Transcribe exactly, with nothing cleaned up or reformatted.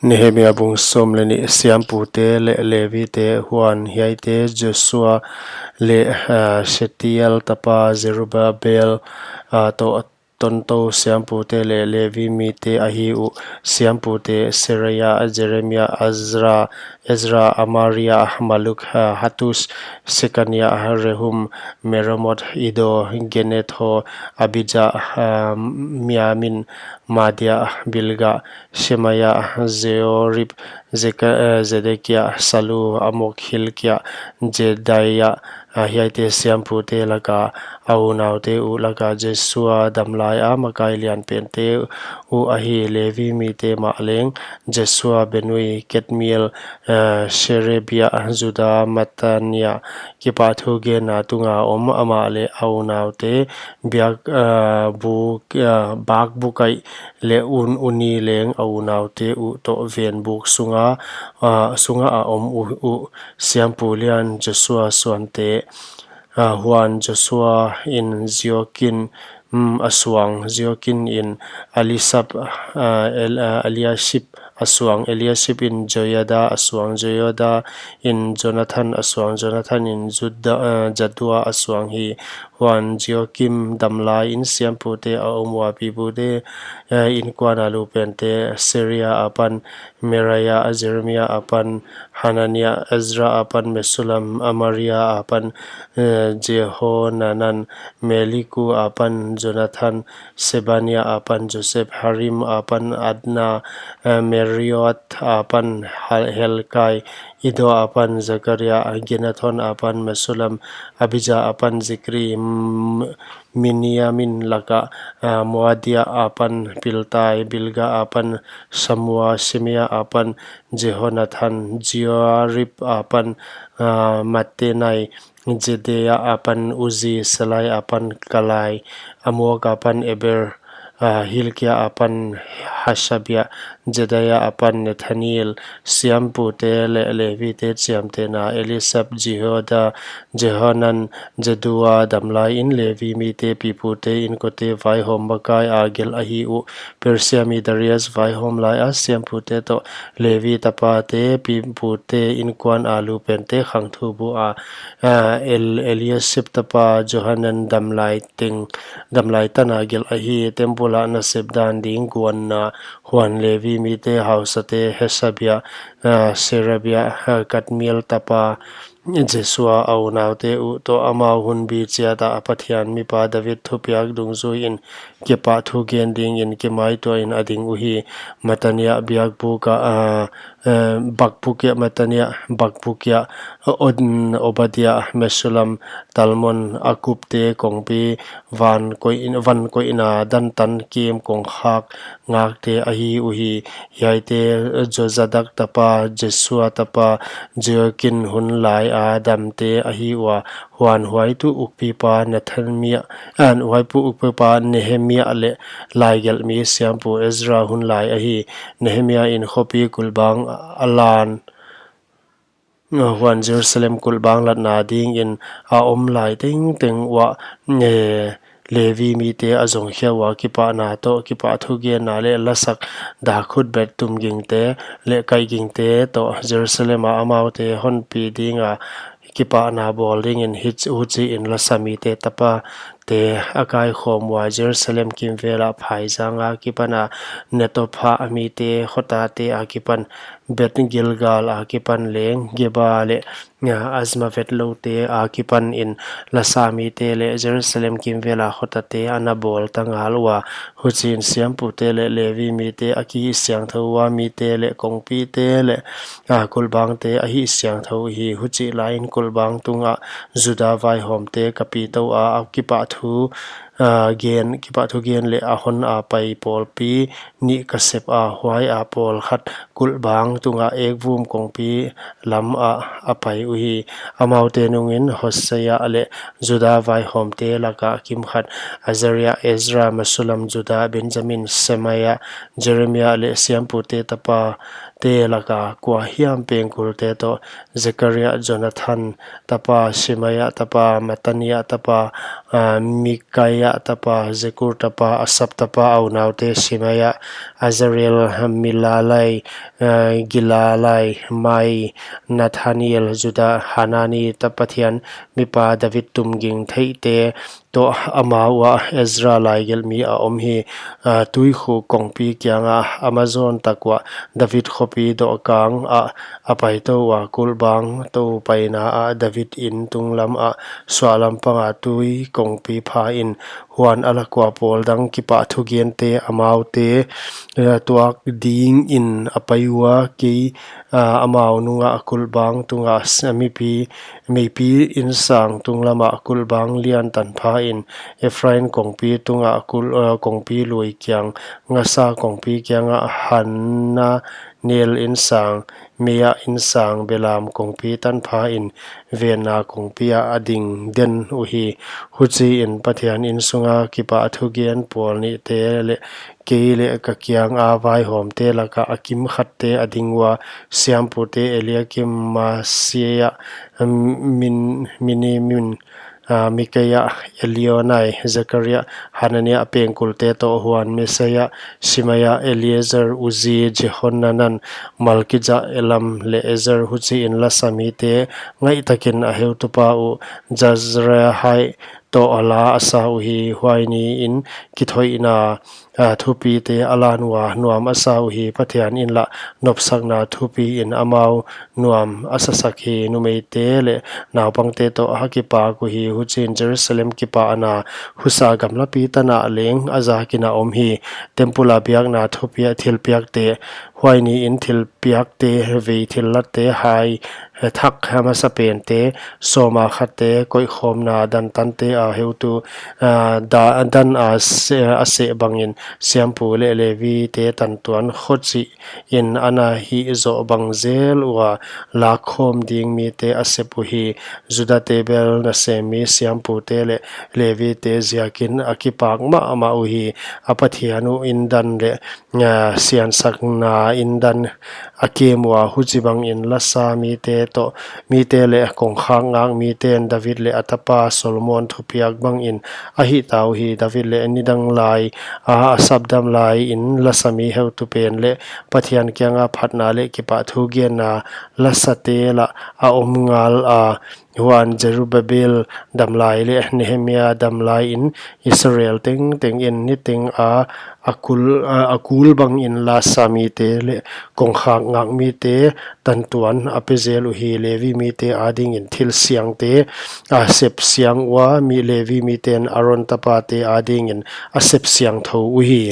Nehemia bung sawm leh nih. Siampute leh Levite. Huan hiaite Jesua leh, ah, Shealtiel tapa Zerubbabel, ah, toh tontou siampute leh Levi mite ahi uh. Siampute Seraia, Jeremia, Azra, Ezra, Amaria, Maluk, ah, Hatus, Sekania, Rehum, Meremot, Iddo, Ginetho, Abija, ah, Miamin, Maadia, Bilga, Shemaia, Joiarib, Zeka-, eh, Zedekia, Sallu, Amok, Hilkia, Jedaia, ah, hiaite siampute laka a unaute uh laka Jesua damlai a makai lianpente uh ahi. Levi mite mah leng Jesua, Binui, Kadmiel, eh, Sherebia, Juda, Mattania, kipahthugenna tunga om amah leh a unaute, biak, ah, buk, ah, bakbukaih leh Un-, Unni leng a unaute uh toh venbuk sunga, ah, sunga a om uh, uh siampu lian Jesua suante. Ah, huan Jesua in Joiakin, mm, a suang, Joiakin in Elisab, ah, El-, ah, Eliashib a suang, Eliashib in Joiada a suang, Joiada in Jonathan a suang, Jonathan in Juda-, ah, Jaddua a suang hi. Huan Joiakim damlai in siampute a om ua, pipute, eh, inkuan a lupente, Seraia apan Meraia, Jeremia apan Hanania, Ezra apan Mesullam, Amaria apan, eh, Jehohanan, Meliku apan Jonathan, Sebania apan Joseph, Harim apan Adna, eh, Meraiot apan Hel-, Helkai, Iddo apan Zakaria, Ginethon apan Mesullam, Abija apan Zikri, M-, Miniamin laka, ah, Moadia apan Piltai, Bilga apan Samua, Simea apan Jehonathan, Joiarib apan, ah, Mattenai, Jedaia apan Uzzi, Salai apan Kalai, Amok apan Eber, ah, Hilkia apan Hasabia, Jedaia apan Nethanel. Siampute leh Levite chiamtehna: Elisab, Joiada, Johanan, Jaddua damlai in Levi mite pipute inkote vaihawm makai a gelh ahi uh. Persia mi Darius vaihawm laia siampute toh Levi tapate pipute inkuan a lupente khangthu bu a, ah, El-, Eliashib tapa Johanan damlai teng, damlai tana gelh ahi. Temple a nasep dan ding guanna. Huan Levi mite hausate Hasabia, ah, Serebia, ah, Kadmiel tapa Jesua a unaute uh toh amau hunbi chiata a Pathian mipa David thupiak dungzuiin kipahthugen dingin kimaituahin a ding uhi. Mattania biakbuka, ah, eh, bakbukia, Mattania bakbukia, Od-, Obadia, Mesullam, Talmon, Akkubte kongpi, van koih in, van koihna dantan kim kongkhak ngakte ahi uhi. Hiaite Jozadak tapa, Jesua tapa, Joiakin hun laia damte ahi ua. Huan huai tuh ukpipa Nehemia, ah, huai tuh ukpipa Nehemia leh laigelhmi siampu Ezra hun lai ahi. Nehemia in khopi kulhbang a lan, huan Jerusalem kulhbang latna dingin a om lai tengteng uah, eh, Levi mite a zongkhia ua kipahna toh kipahthugenna leh lasak, dakhutbet tumgingte leh kaihgingte toh Jerusalem a amaute honpi dinga kipahna bawl dingin hich-, huchiin lasamite tapate a kaikhawm ua. Jerusalem kimvela phaizang akipana Netopha mite khotate akipan, Beth Gilgal akipan leng Geba leh, ah, Azmavet loute akipanin lasamite leh Jerusalem kimvela khotate ana bawl ta ngal ua. Huchiin siampute leh Levi mite a kihihsiangthou ua, mite leh kongpite leh, ah, kulhbangte a hihsiangthou hi. Huchih laiin kulhbang tungah Juda vaihawmte ka pi tou a, a kipahthu, ah, gen, kipahthugen leh a hon a pai pawlpi nih ka sep a, huaia pawlkhat kulhbang tungah ekvum kongpi lamah a pai uhi. Amaute nungin Hosaia leh Juda vaihawmte laka kimkhat, Azaria, Ezra, Mesullam, Juda, Benjamin, Semaia, Jeremia leh siampute tapate laka kua hiam pengkulte toh, Zekaria, Jonathan tapa, Shemaia tapa, Mattania tapa, ah, Mikaia tapa, Zakur tapa, Asaph tapa, a unaute Shemaia, Azarel, Milalai, eh, Gilalai, Maai, Nathaniel, Juda, Hanani, ta Pathian mipa David tumging theihte toh amau ah Ezra laigelhmi a om hi. Ah, tuikhuk kongpi kianga Amazon tak uah David khopi dohkang ah a paitou ua kulhbang tou paina ah David in tunglam ah suahlam panga tui kongpi pha in, huan a lak ua pawl dang kipahthu gente amaute, eh, tuak dingin a pai ua, kei, ah, amau nungah kulhbang tungah s-, mipi, mipi insang tunglamah kulhbang lian tanpha in, Ephraim kongpi tungah kul-, eh, kongpi lui kiang, ngasa kongpi kiangah Hananel insang, Meah insang, belam kongpi tanpha in, venna kongpi ah a ding den uhi. Huchiin Pathian insunga kipahthu gen pawl nihte leh kei leh ka kianga vaihawmte laka a kimkhatte a ding ua, siampute Eliakim, Maaseiah, Min-, Miniamin, ah, Mikaia, Elioenai, Zekaria, Hanania, pengkulte toh huan Maseia, Shemaia, Eliezer, Uzi, Jehohanan, Malkija, Elam leh Ezer, huchiin lasa mite ngaihtakin a heutupa uh Jezrahia toh la a sa uhi. Huai niin kithoihna, ah, thupite a lan ua nuam a sa uhi. Pathian in lah nopsakna thupiin amau nuam a sasak hi. Numeite leh naupangte toh a kipak uhi. Huchiin Jerusalem kipahna husa gamlapi tanah leng a zakin a om hi. Temple a biakna thupiak thilpiakte, huai niin thilpiakte, vei thillatte, hai thak masapente, sawma khatte, koihkhawmna dantante a heutu, ah, da-, dan a se-, a seh bangin siampu leh Levite tantuan khochih in ana hih zoh bang zel ua lakkhawm ding mite a sep uhi. Judate bel nasemmi siampute leh Levite ziakin a kipak mahmah uhi. A Pathian uh in dan leh, ah, siansakna in dan a kem ua, huchibangin lasa mite toh, mite leh kongkhak ngak miten David leh a tapa Solomon thupiak bangin a hihta uhi. David leh nidang lai a, a sapdam laiin lasa mi heutupen leh Pathian kianga phatna leh kipahthu genna lasate lah a om ngala. Huan Zerubbabel damlai leh Nehemia damlaiin Israel tengtengin niteng a, a kul, a, a kul bangin lasa mite leh kongkhak ngak mite tantuan a pe zel uhi. Levi mite adingin thil siangte a sep siang ua, mi Levi miten Aron tapate adingin a sep siangthou uhi.